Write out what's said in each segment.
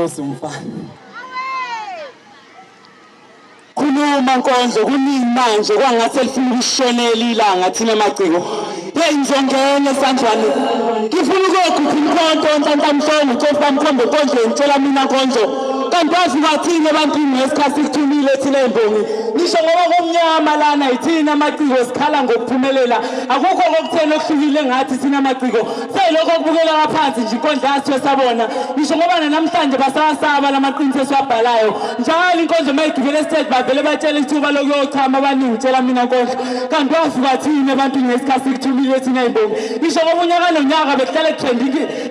Nkosi umfana. Khuluma nkondlo kuningi manje kwangathi elifuna ukushonela ilanga thina maciko. Hey ngizongena esandlwane. Ngifuna ukuyogupha umkhonto onhlanhla mhlongo ucofa mkhombe nkondlweni tshela mina nkondlo. Kanti wafika thina ebantwini ngesikhathi sikuthumile thina imbongi. Ngisho ngoba kumnyama lana yithina amaciko sikhala ngokuphumelela. Akukho kokuthena okuhlukile ngathi thina amaciko. Seyilokho okubukela ngaphansi nje inkondlo yasithiwe sabona ngisho ngoba namhlanje basawasaba lamaqiniso esiwabhalayo njalo inkondlo uma igibele esiteji bavele batshela ithuba lokuyochama abaningi tshela mina nkondlo kanti wafika thina ebantwini ngesikhathi sikuthumile thina imbongi ngisho ngoba unyaka nonyaka bekuhlale kutrend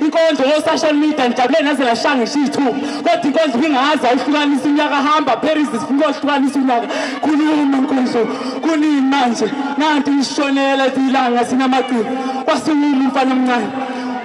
inkondlo ko-social media ngijabule naze ngashaya ngisho iy'thupha kodwa inkondlo ibingazi awuhlukanisa unyaka hamba Paris sifuna ukuhlukanisa unyaka khuluma nkondlo kunini manje nanti ishonela ilanga sinamaciko kwasukuma umfana omncane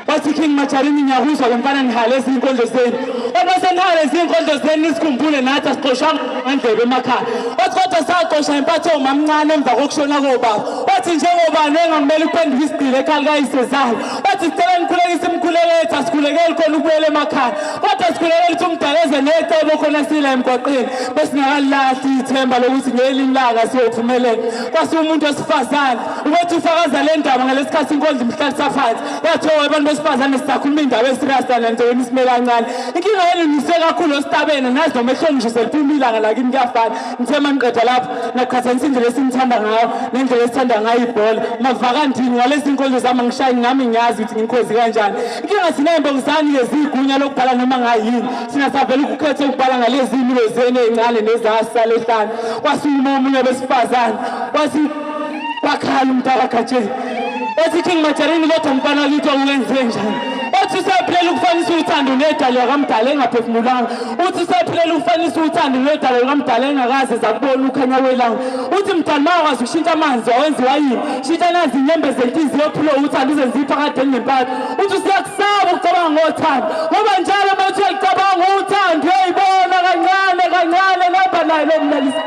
wathi King Majarini ngiyakuzwa ke mfana nihale izinkondlo zenu kodwa senihale izinkondlo zenu nisikhumbule nathi asixoshwanga ngandlebe emakhaya wathi kodwa saxosha impatho omamncane emva kokushona kobaba wathi njengobani engakumele uphenduke isigqile ekhaya likayisezalo wathi sicela nikhulekise imikhuleko yethu asikhulekeli khona ukubuyela emakhaya kodwa sikhulekela ukuthi umdaleze necebo khona sila emgwaqeni besingakalahli ithemba lokuthi ngelinye ilanga siyophumelela kwase umuntu wesifazane ubethi ufakaza le ndaba ngalesikhathi inkondlo imhlalisa phansi yathiwa abantu besifazane sisakhuluma indaba eserious lana nje isime kancane inkinga yenu nise kakhulu ositabene nazi noma ehloni ngisho seliphuma ilanga lakini kuyafana ngithe maniqeda lapho naqhathanisa indlela esimthanda ngayo nendlela esithanda ngayo ibhola mavakandini ngalezi nkondlo zami angishayi nami ngiyazi ukuthi nginkhozi kanjani inkinga thina imbongizani-ke ziyigunya lokubhala noma ngayini thina savele ukukhetha ukubhala ngalezi milo zenu ey'ncane nezasala ehlane kwasukuma omunye wabesifazane wathi kwakhala umntakagajeni wathi King Majarini kodwa mfana kithi okuwenziwe njani uthi usephilela ukufanisa uthando nedalo yakamdala engaphefumulanga uthi usephilela ukufanisa uthando nedalo yakamdala engakaze zakubona ukhanya welanga uthi mdala ma wakwazi ukushintsha amanzi wawenziwa yini shintsha nazi inyembezi zenhliziyo ophile uthando uzenza iphakade elinempatho uthi usiyakusaba ukucabanga ngothando ngoba njalo uma uthi uyalicabanga uthando uyayibona kancane kancane naba nayo lo mlalisa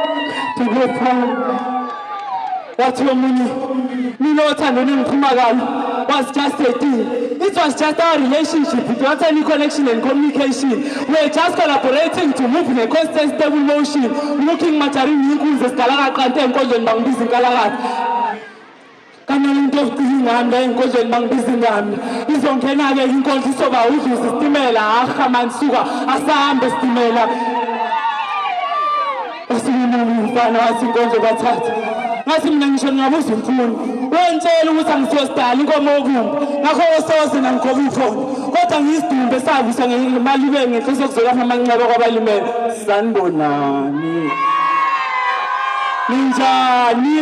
wathi omunye mina othando ningiphuma kabi was just a thing it was just our relationship it was any connection and communication we were just collaborating to move in a constant stable motion looking majarini inkunzi esigalakaqante enkonzweni bangibiza inkalakatha kanti into yokucika ingami la enkonzweni bangibiza ingami izongena-ke inkondlo isoba udluza isitimela aha mani suka asahambe isitimela Wasikulumu umfana wathi inkonzo kwathatha. Ngathi mina ngisho ngingabuza umfundi. Wentshela ukuthi angisiyosidala inkomo yokumba. Ngakho osoze nangikhoba iphone. Kodwa ngiyisidumbu esavuswa ngemalibeni ngenhloso yokuzokwakha amanxeba kwabalimele. Sanibonani. Ninjani?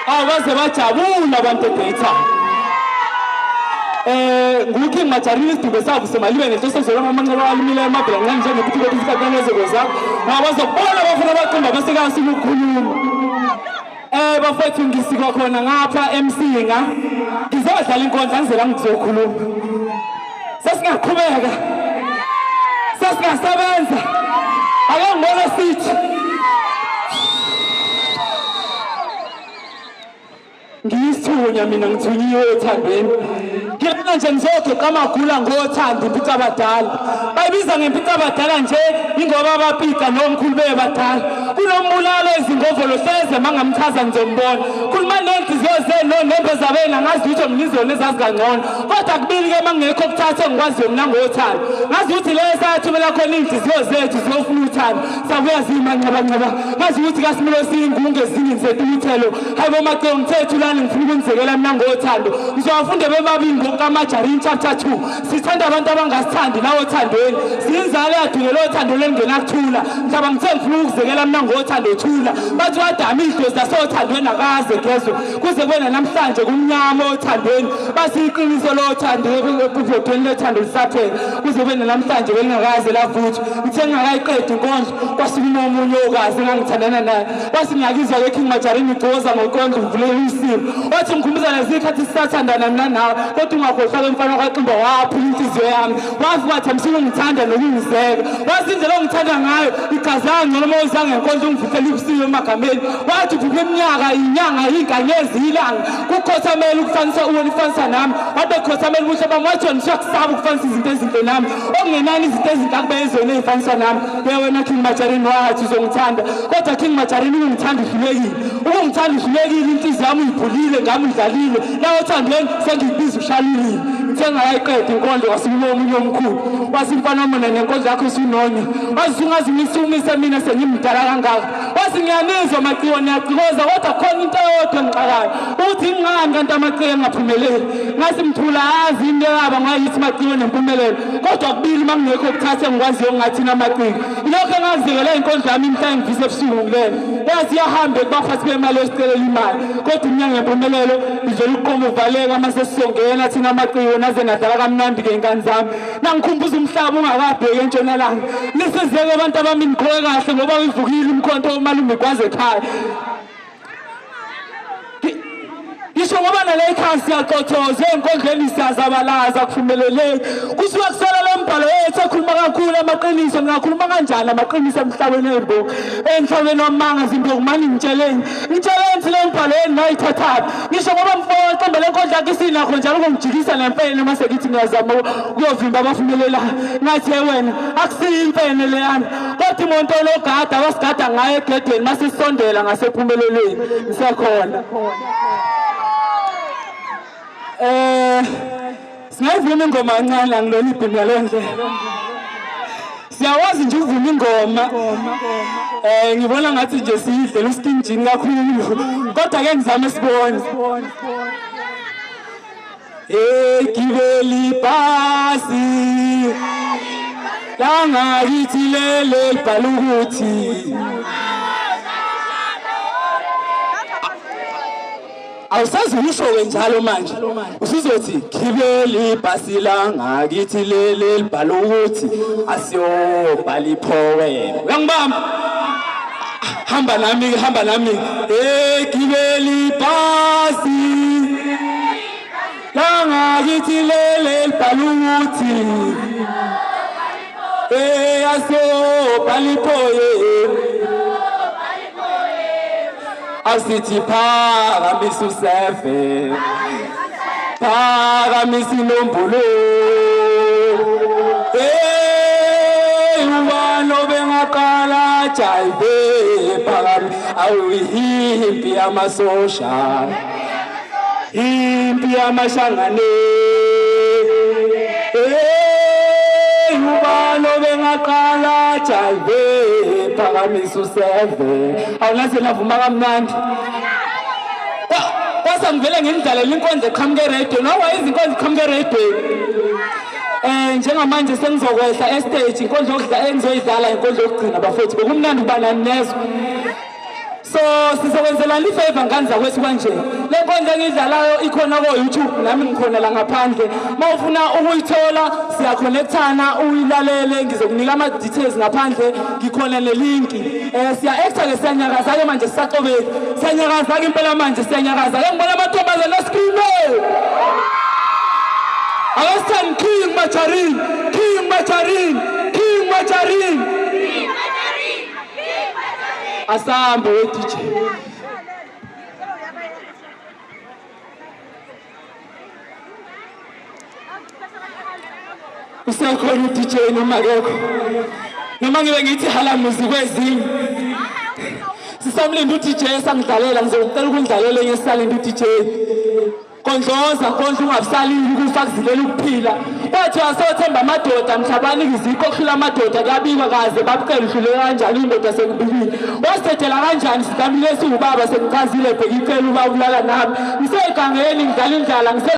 Awu baze bajabula abantu eDayton. Nguking Majarini isidumbu esavuswa emalibeni ngenhloso yokuzokwakha amanxeba kwabalimele emabhela ncane njengephuthu isikhathi nezokwenza. Ngoba bazokubona abafuna baqumba bese kasuka ukukhuluma. Bafethu ngisika khona ngapha eMsinga. Ngizodlala inkondlo angizela ngizokhuluma. Sesingaqhubeka. Sesingasebenza. Ake ngibone sithi ngiyisithunywa mina ngithunyiwe othandweni ngilana nje ngizogeqa amagula ngothando impica abadala bayibiza ngempica abadala nje ingoba abapica nomkhulu bebadala kunombulalo ezingovolo hleze mangamchaza ngizombona khuluma nenhliziyo zenu nonembeza benu angazi lutho mina izona ezazi kangcono kodwa kubili-ke mangekho okuthatha engikwaziyo mina ngothando ngazi ukuthi leyo sathumela khona iy'nhliziyo zethu ziyofuna uthando sabuya ziyimanxebanxeba ngazi ukuthi kasimilo siyingungu ezingini zetukuthelo hayi bo macebo ngithethu lani ngifuna ukunizekela mina ngothando ngizowafunda bebabili ngokukamajarini chapter 2 sithanda abantu abangasithandi nawo othandweni siyinzalo yadungela othando lwelungenakuthula mhlaba ngithe ngifuna ukuzekela mina ngothando thula bathi wadama idlozi lasothandweni akaze gezwe kuze kube namhlanje kumnyama othandweni bathi iqiniso lothando evodweni lethando lisaphela kuze kube namhlanje belingakaze lavuthwa ngithe ngingakayiqedi inkondlo kwasukuma omunye okazi engangithandana naye wathi ngiyakizwa ke King Majarini igcoza ngonkondlo uvulela isimo wathi ngikhumbuza lezikhathi sisathandana mina nawe kodwa ungakhohlwa ke mfana kwaximba waphula inhliziyo yami wazi wathi amsike ungithanda nokungizeka wathi indlela ongithanda ngayo igazi langcono uma uza ngenkomo Nkondlo ungivuthela ubusiwe emagameni. Wathi uphuphe iminyaka, inyanga, inkanyezi, ilanga, kukhothamela ukufanisa uwena ufanisa nami. Wathi bekhothamela ubuhle bami, wathi wena usuyakusaba ukufanisa izinto ezinhle nami, okungenani izinto ezinhle akube ezona ey'faniswa nami. Ye wena King Majarini, wathi uzongithanda, kodwa King Majarini ukungithanda uhlulekile, ukungithanda uhlulekile, inhliziyo yami uyiphulile, ngami udlalile la othandweni, sengikubiza ushalulile. Ngithe ngayayiqeda inkondlo, wasukuma omunye omkhulu, wathi mfana wami, mina nenkondlo yakho isunonya, wazi ungaze umise mina sengimdala kangaka. Wathi ngiyanizwa maciko, niyacikoza, kodwa khona into eyodwa engixakayo, ukuthi ingani kanti amaciko engaphumeleli. Ngathi mthula azi into yaba ngayithi maciko nempumelelo, kodwa kubili uma kungekho ukuthatha engikwaziyo ngathina amaciko. Ilokho engazikela inkondlo yami imhla engivisa ebusuku ngilele, yathi iyahambe kubaphathi bemali yosicelela imali, kodwa iminyango yempumelelo ivele uqoma uvaleka uma sesizongena thina amaciko. Naze nadlala kamnandi-ke ingane zami, nangikhumbuza umhlaba ungakabheki entshonalanga. Nisizeke abantu abami, nigqoke kahle ngoba ivukile umkhonto omalume gwaze ekhaya. Ngisho ngoba nale ekhaya siyacothoza ey'nkondlweni, siyazabalaza, kuphumeleleki, kusuke kusala lo mbhalo yethu ekhuluma kakhulu amaqiniso. Ngingakhuluma kanjani amaqiniso emhlabeni ey'mboki, emhlabeni wamanga zimboki? Mani ngitsheleni, ngitsheleni thi le mbhalo yenu nayithathaphi? Ngisho ngoba mfoqembe le nkondlo yakho isinakho njalo ukungijikisa nempene uma sekithi ngiyazama ukuyovimba abafumelelayo. Ngathi ye wena, akusiyo imfene leyana, kodwa imoto logada abasigada ngayo egedeni masisondela ngasempumelelweni. Ngisekhona. Singayivuma ingoma kancane, angilona ibhinqa lendlela. Siyawazi nje ukuvuma ingoma. Ngibona ngathi nje siyidlela uskin jean kakhulu, kodwa ke ngizame sibone. Hey, gibela ibhasi langakithi lele libhala ukuthi awusazi usho-ke njalo manje, usuzothi gibela ibhasi langakithi lele libhala ukuthi asiyobhala i-poem. Uyangibamba? Hamba nami, hamba nami. Hey, gibela ibhasi langakithi lele libhala ukuthi hey, asiyobhala i-poem. Asithi phakamisa u-7, phakamisa inombolo. Hey, ubani obengaqala jive? Phakami awuyimpi yamasosha, impi yamashangane. Hey, ubani obengaqala jive? Phakamisa u-7. Awunaze navuma kamnandi. Kwase ngivele ngimdlalela inkonzo eqhamuke erediyweni. Wawayiza inkonzo iqhamuke erediyweni. Njengamanje sengizokwehla e-stage, inkondlo engizoyidlala inkondlo yokugcina bafowethu. Bekumnandi ukuba nani nezwe. So sizokwenzelana i-favor ngane zakwethu kanje. Le nkondlo engiyidlalayo ikhona ko-YouTube, nami ngikhona la ngaphandle. Uma ufuna ukuyithola siya-connectana uyilalele, ngizokunika ama-details ngaphandle, ngikhona ne-link. Siya-acta-ke, siyanyakaza-ke manje, sisacobeki. Siyanyakaza-ke impela manje, siyanyakaza. Ke ngibona amantombazane a-scream. Akasithani King Majarin, King Majarin, King Majarin. Asambe we DJ. Usekhona u-DJ noma akekho? Noma ngibe ngithi halamuzi kwezinye. Sisamlinda u-DJ esangidlalela, ngizocela ukundlalela enye sisalinda u-DJ. Kondloza nkondlo, ungabusalili, ukufa kuzilela ukuphila. Kwathiwa sothemba amadoda mhla banika izikho okuhlula amadoda, kuyabikwa kaze babucela uhlule kanjani indoda sekubilile. Wasithethela kanjani sidamile siwubaba, sengichazile bheka icela ubaba ulala nami. Ngisegangeni ngidlala indlala ngise.